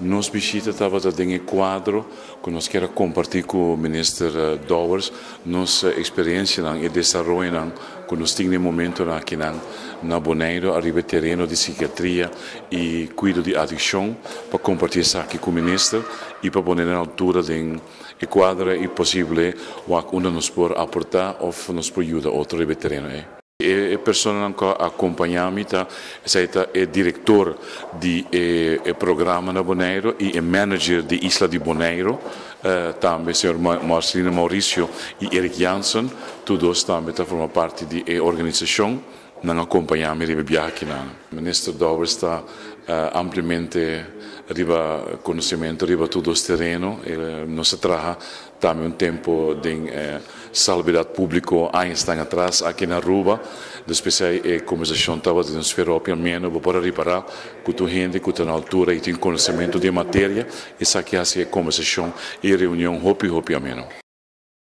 Nos bishita tabata den e kuadro ku nos kier a kompartí ku Minister Dowers nos eksperensianan i desaroyonan ku nos tin den momentonan akinan na Boneiru ariba e tereno di sikiatria i kuido di adikshon pa kompartí esaki ku Minister i pa pone na altura den e kuadro i posible wak unda nos por aportá òf nos por yuda otro riba e tereno ei. E personanan ku a akompañá mi ta, esei ta e direktor di e programa na Boneiru i e manager di isla di Boneiru, tambe señor Marcelino Mauricio i Eric Jansen, tur dos tambe ta forma parti di e organisashon. Nan a kompañá mi riba e biaha akinan. Minister Dowers ta ampliamente riba konosementu riba tur dos tereno. Nos a traha tambe un tempu den Salubridad Públiko añasnan atras aki na Aruba. Dus p'esei e kombersashon tabata den un sfera hopi ameno. Bo por a ripará ku tur hende ku ta na altura i tin konosementu di e materia, esaki hasi e kombersashon i e reunion hopi hopi ameno.